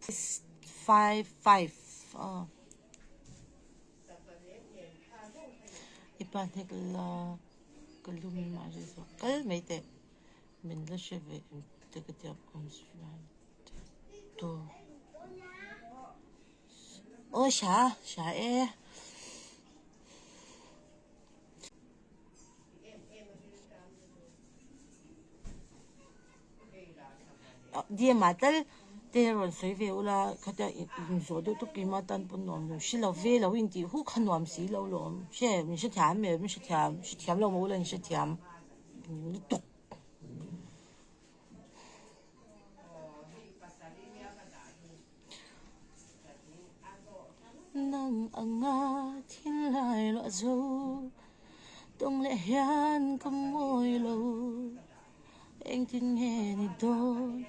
5 5 I pa hnek la ka lum mah ri zawk kal mai teh min la hre ve em te ka tiang awm tur aw hria hria e. Diema tal te rawn sawi ve ula khatia inzawh deuh tawp keimah tan pawn nuam lo hre lo ve lo intih huk kha nuam si lo lawm hre min hrethiam em min hrethiam hrethiam lo maw ula in hrethiam lutuk. Nang anga thinlai luah zo tawng leh hian ka mawi lo engtin nge ni dawn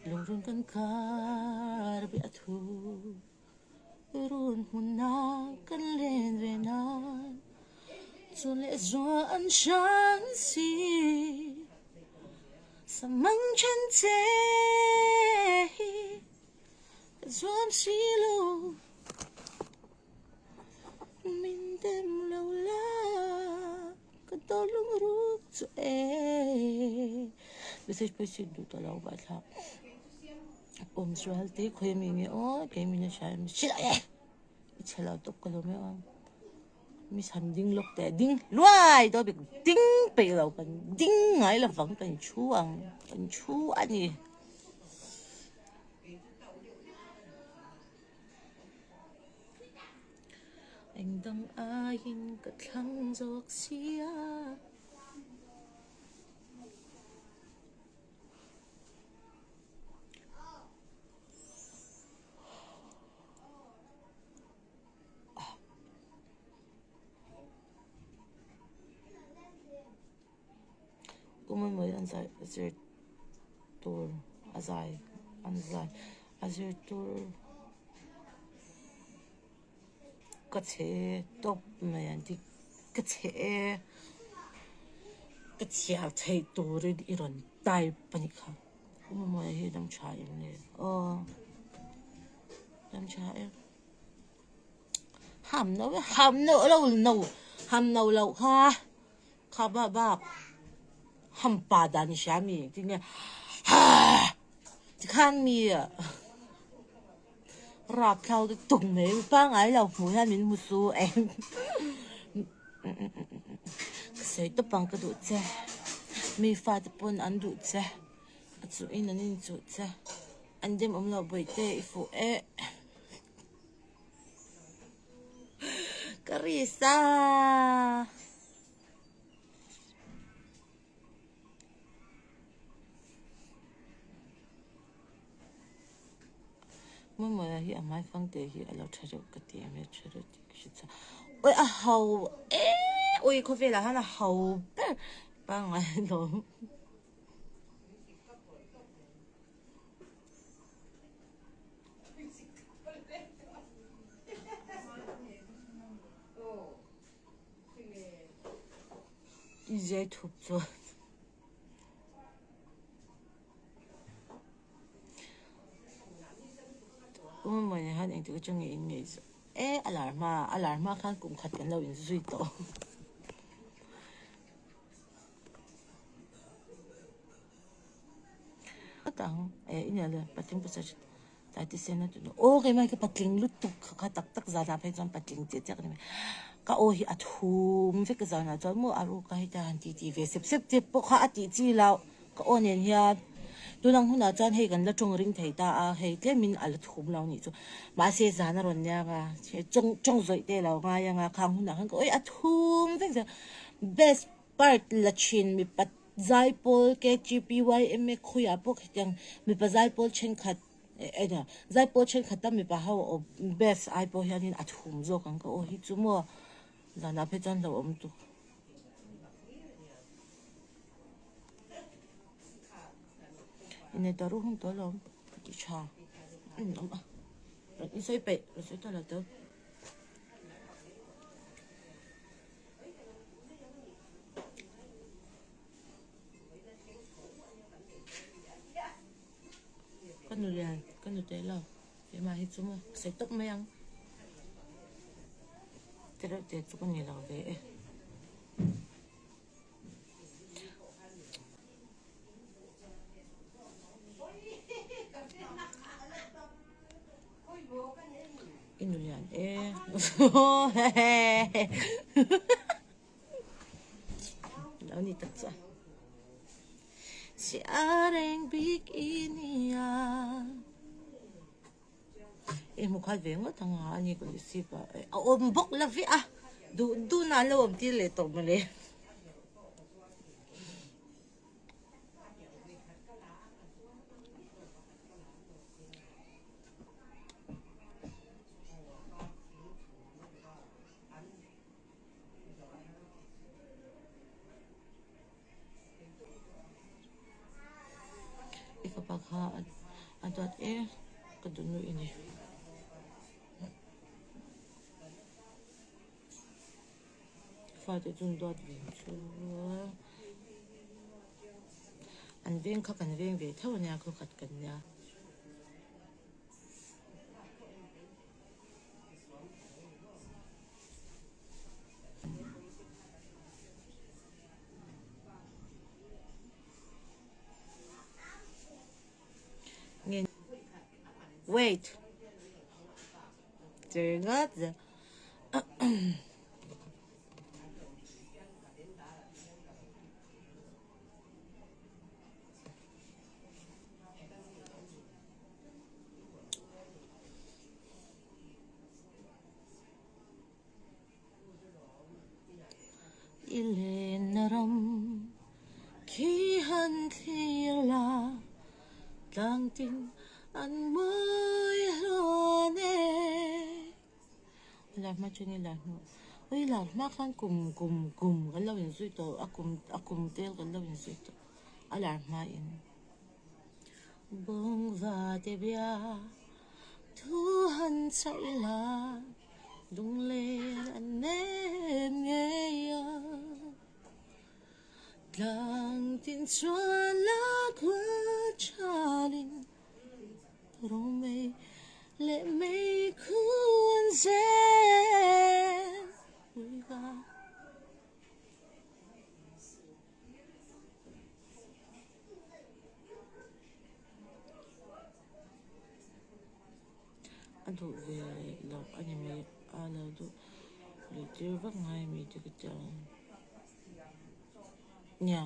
lungrun kan kar beh a thu run hmuna kan len ve nan chun leh zual an hran si. Samang then che hi ka zuam si lo min dem lo la ka dawt lung ruk chu e message pawh i duh tawh lo vah thlak awm sual te khawi ami nge aw kei min a hria em hrilh e i chhe lo tawp ka lo mai ang. Mi san ding lawk teh ding luai dawn bik ding peih lo kan ding ngai lo vang kan thu ang kan thu a ni. Eng dang aiin ka thlang zawk sia. Kumawimawii an zai zir tur a zai an zai a zir tur ka chhe tawp mai an ti ka chhe ka chhiar theih turin i rawn type a ni kha Kumawimawii hi dam tha em le aw dam tha em. Ham no ham no lo no ham no lo kha kha ba bak ham pa dan hria mi ti nge ha ti khan mi rap thlau te tung mai pangai lo hmuh hian min hmu su eng ka sawi tawp ang ka duh che mi fate pawn an duh che a chuh in an inchuh che an dem awm lo bawihte i fuh e. Ka risa. Mawimawia hi a hmai fang te hi a lo tha reuh ka ti em e tha reuh tih ka hre chhuak. Oi a ho e oi khawvelah hian a ho ber pangngai alawm. I zai thup chuan Umawmawia hian engtik atang nge in ngaih zawh e a lar hma a lar hma khan kum khat kan lo inzui tawh. Atang e ina le patling pasal tlai ti sen a tun aw keimah hi ka patling lutuk kha kha tak tak zan ah phei chuan patling chiah chiah ka ni mai ka aw hi a thum vek zan ah chuan maw a ruk a heta han ti ti ve sep sep te pawh kha a tih chi loh ka aw nen hian tunang hunah chuan hei kan la tawng ring thei ta a hei tlemin a la thum lo nih chu mahse zan a rawn nia nga tawng tawng zawih te lo ngai anga khang hunah khan ka aw hi a thum vek zel best part la thin mipa Zaipawl KGPYMA khawiah pawh khitiang mipa zaipawl thenkhat eng zaipawl thenkhat a mipa ho awm best ai pawh hianin a thum zawk ang ka aw hi chu maw zanah phei chuan lo awm tuk. Inei tawh ru hun tawh alawm ti tha awm a i sawi peih i sawi tawh lo tawh. Ka nu lian ka nu teh lo. Keimah hi chu maw sawi tawp mai ang. Te reuh te chu ka ni lo ve e. I nu lian e. Lo ni tak chu a. Si a reng bik i nia. I hmu khat ve ngawt ang a ani ka receive a. A awm bawk la ve a. Duh duh na an lo awm tir leh tawh mawle. I fapa kha a duat e ka duh nu i ni. Fate chu an duat ve chu an veng kha kan veng ve tho ania khaw khat kan nia. Wait. Ringawt. I lenna ram khi han thlir la, tlangtin an mawi hlawn e. Lar hma chu ni lar hnu. Ui lar hma khan kum kum kum kan lo inzui tawh a kum a kum tel kan lo inzui tawh a lar hma in. Bawngva te bia thu han chauh ila lunglen an nem ngei a. Tlang tin chuan la khua thalin Romei leh mei khu an zel ui va. A duh ve loh a ni mai a lo duh luih tir vak ngai mi te ka ti ang. Nia.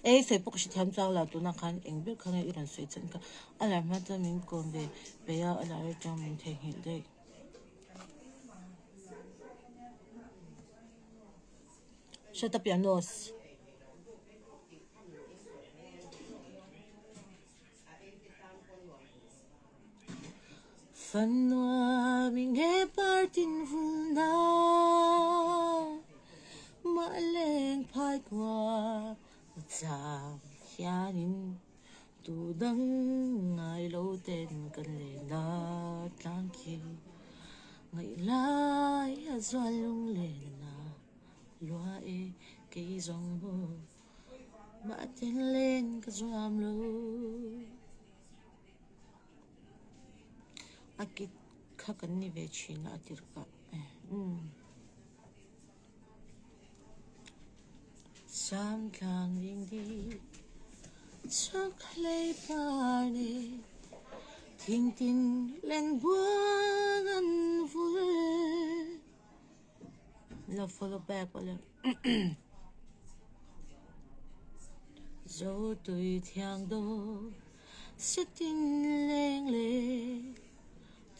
Ei sawi pawh ka hre thiam chuang lo tunah khan eng ber kha nge i rawn sawi chhan kha a lar hma chuan min kawm ve peih a a lar atang min theihnghilh daih. Shut up your nose. Fanua mi nge partin vulna mah leng phai khua chang hianin tu dang ngai lo ten kan lena tlang khi ngaih lai a zual lunglen a lua e kei zawng maw Mah ten len ka zuam lo. A kit kha kan ni ve thin a tir ka. Um. Sam tlang ding di chak hlei par ne thing tin len buang an vul. Lo follow back awle. Zo tui thiang do se tin leng le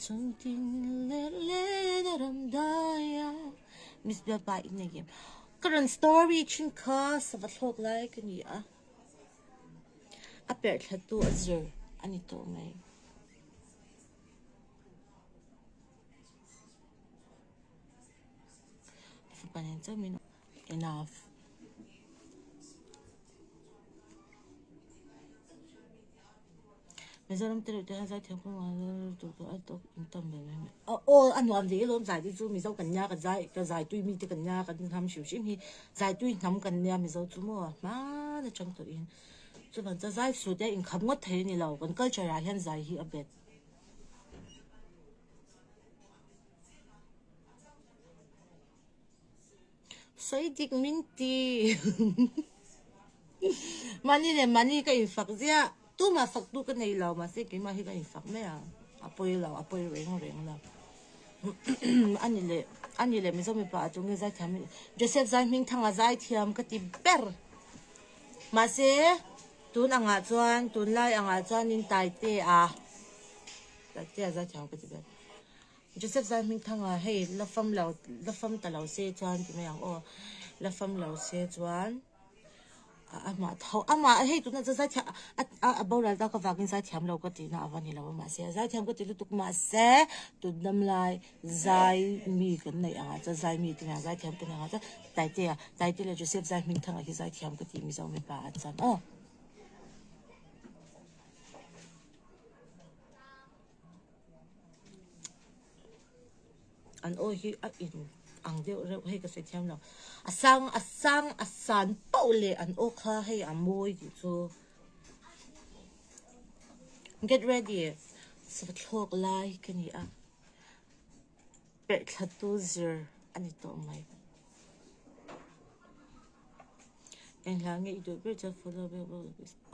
chung tin le le na ram dai a Miss Bia pa in nei em ka rawn story thin kha sava thlawk lai ka ni a a perh thla tu a zir a ni tawh mai. Enough. Mizoram te reuh te hian zaithiam kawng ah tur tur a tawk in tam ve mai mai. Aw a nuam ve alawm zai te chu Mizo kan nia ka zai ka zai tui mi te kan nia kan hnam hrim hrim hi zai tui hnam kan nia Mizo chu maw hman atang tawhin. Chuvan chuan zai sut e inkhap ngawt thei a ni lo, kan culture ah hian zai hi a bet. Sawi dik min ti. Mahni leh mahni ka infak ziah. Tumah fak tu ka nei lo mahse keimah hi ka infak mai ang. A pawi lo, a pawi reng reng lo. Ani leh ani leh Mizo mipa ah chu nge zaithiam Joseph Zaihmingthanga zaithiam ka ti ber. Mahse tun angah chuan tunlai angah chuanin Taitea Taitea zaithiam ka ti ber. Joseph Zaihmingthanga hei la fam lo la fam ta lo se chuan ti mai ang aw la fam lo se chuan amah tho amah hei tuna chu zaithiam a a boral ta ka vangin zaithiam lo ka tihna a va ni lo a mahse zaithiam ka ti lutuk mahse tun dam lai zai mi kan neih angah chuan zai mi te nen zaithiam kan neih angah chuan Taitea Taitea leh Joseph Zaihmingthanga hi zaithiam ka tih Mizo mipa ah chuan aw. An aw hi a in ang deuh reuh hei ka sawi thiam lo a sang a sang a san pauh leh an aw kha hei a mawi tih chu get ready sava thlawk lai ka ni a perh thla tu zir a ni tawh mai. Eng hla nge i duh ber chuan follow ber ber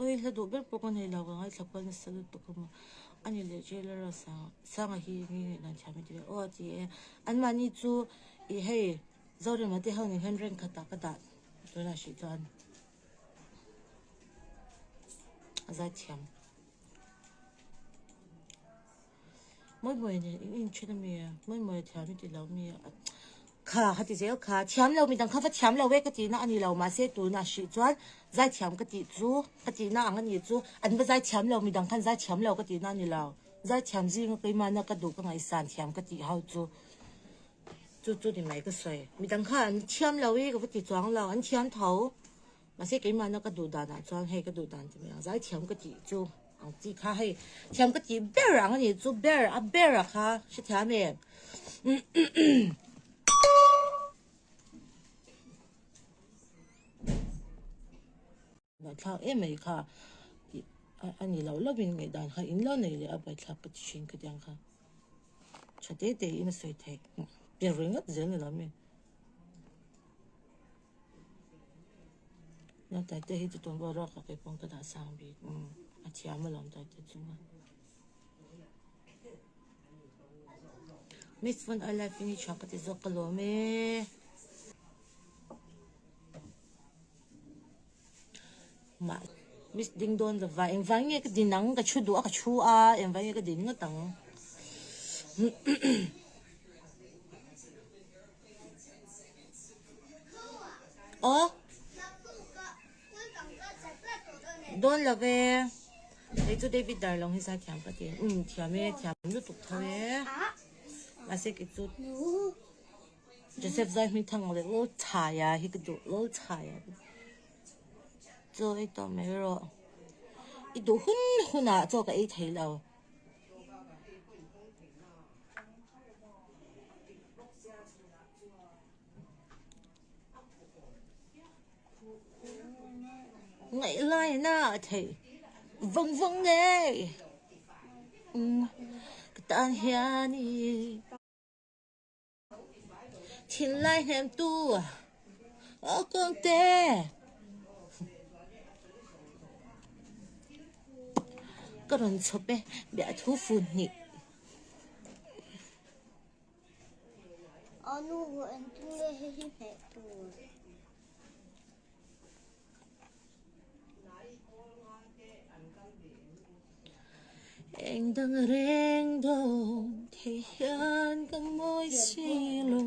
oi hla duh ber pawh ka nei lo ka ngaithla kual nasa lutuk a maw a ni leh jailer a sang sanga hi mi ngaihdan thiam a ti ve aw a ti e anmahni chu ih hei Zorema te ho nen hian rank khatah ka dah tunah hrih chuan a zaithiam Mawi mawi nen in inthen a mi mawi mawi a thiam i ti lo mi a kha ka ti zel kha thiam lo midang kha va thiam lo e ka tihna a ni lo mahse tuna hrih chuan zaithiam ka tih chu ka tihna ang a ni chu an va zaithiam lo midang khan zaithiam lo ka tihna a ni lo zaithiam zinga keimahna ka duh ka ngaihsan thiam ka tih ho chu chu chu ni mai ka sawi midang kha an thiam lo e ka va ti chuang lo an thiam tho. Mahse keimahna ka duh danah chuan hei ka duh dan ti mai ang zaithiam ka tih chu ang chi kha hei thiam ka tih ber ang a nih chu ber a ber a kha hrethiam em Ngaihthlak em mai kha a ni lo lovin ngaihdan kha in lo nei leh a buaithlak ka ti thin ka tiang kha tha te te in a sawi theih ber ringawt zel ni lo mi. Na Taite hi chu tun boruak ah kei pawn ka dah sang bik umm a thiam alawm Taite chu a. Miss Fun I life in i tha ka ti zawk ka lawm e. Mah Miss ding dawn lova engvang nge ka din ang ka thu duh a ka thu a engvang nge ka din ngawt ang. Aw Dawn lo ve Hei chu David Darlong hi zaithiam ka ti umm thiam e thiam lutuk tho e mahse kei chu Joseph Zaihmingthanga leh Lalchhaia hi ka duh Lalchhaia chaw ei tawh mai rawh i duh hun hunah chaw ka ei thei lo. Ngaih lai na a theih vawng vawng ngei ka tan hian i thinlai hnem tu aw kawngte. Ka rawn chhawp e biahthu fun hnih. A nu engtin nge hei hi hmeh tur? Eng dang reng dawn thei hian ka mawi si lo.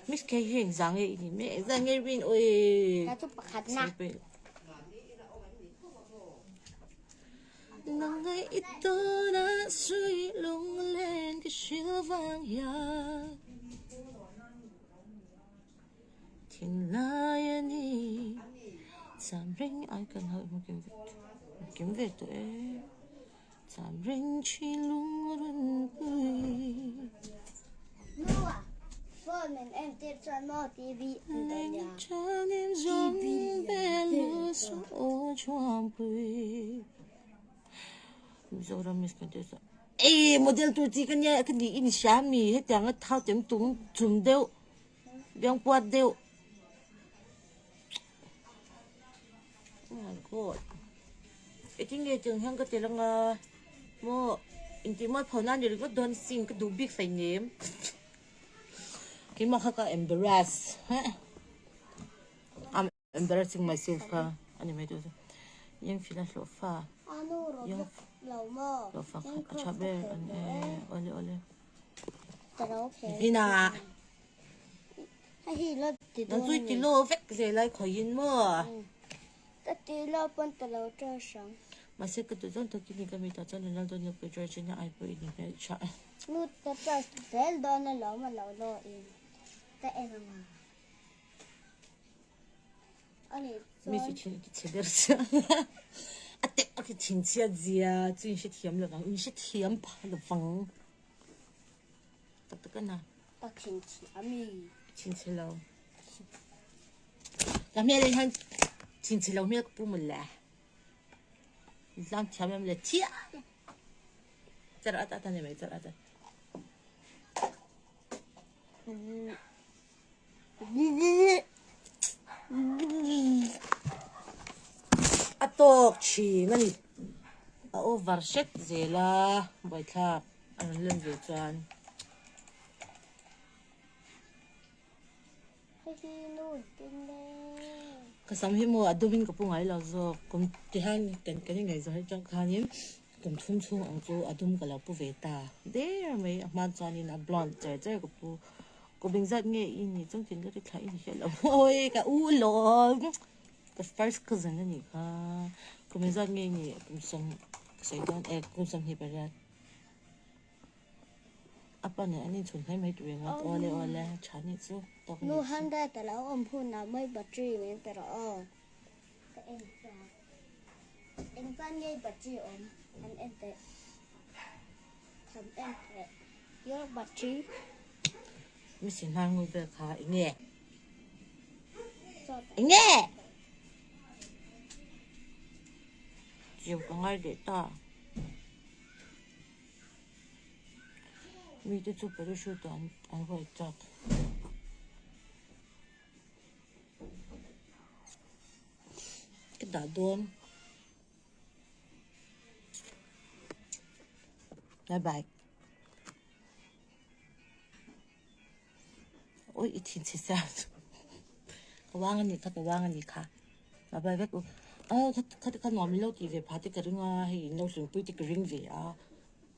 Miss Kay hi engzah nge i nih mek? Engzah nge rin awi? Ka chu pakhat na. Nang ngai i tawn a sui lunglen ka hril vang hian Thinlai a ni Cham reng ai kan hauh hmu kim ve kim ve tawh e Cham reng thin lung a rawn pui. Nua. Phone min en tir chuan maw TV an dawn nia. TV Mizoram Miss Contest ah Ei model tur chi ka nia ka ni in hria mi hetiang a thau tem tum chum deuh biang puat deuh Oh my god engtin nge tiang hian ka tel anga maw intihmual pho nan ni ringawt dawn sin ka duh bik hleinem keimah kha ka embarrass heh I'm embarrassing myself kha a ni mai tur chu yang fila hlawh fa yang hlawh fa kha a tha ber an e awle awle ina Nang chu i ti lo vek zel a i khawihin maw? Ka ti lo pawn ta lo charge ang. Mahse ka duh zawng takin i ka mitah chuan Ronaldo nupui Georgina ai pawh i ni hmel tha. Nu ka charge zel dawn alawm a lo lo in ka en ang a. Ani chuan. Mi chu thin i ti chhe ber sia. A teh a ki thin chhiat zia chu in hrethiam lovang in hrethiam pha lovang. Tak tak a na. Ka thinchhi a mi. Thinchhi lo. Ka hmel ah hian thinchhi lo hmel ka pu mawlh le. Tlang thiam em le thiam. Char at at a ni mai char at at. A tawk thin a ni. A over hret zel a buaithlak a rawn lem ve chuan. Ka sam hi maw a dumin ka pu ngai lo zawk kum tihian kan kan ingaihzawh hi chang khanin kum thum chhung ang chu a dum ka lo pu ve ta der mai a hman chuanin a blonde cher cher ka pu kum engzat nge i nih chuan tin ka ti thla i ni hial lo awi ka u lawm ka first cousin a nih kha kum engzat nge i nih kum sawm ka sawi dawn e kum 28. A pa nen an inchhun hle mai tur ringawt. Awle awle, tha nih chu tawk nih chu. Nu hundred a lo awm hunah mawi battery min pe rawh aw. Ka en chak. Engvan nge battery awm han en teh. Han en teh. Your battery. Mi si hnar ngul vel kha enge? Enge? Chiu ka ngai leh ta. Mite chu parachute ah an huai chak. Ka dah dawn. Bye bye. Oi i thin chhe sia. Ka wang a nih kha ka wang a nih kha. Bye bye vek u. A kha kha nuam in lo tih ve pha te ka ring a hei in lo hlimpui te ka ring ve a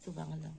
chuvang a lo.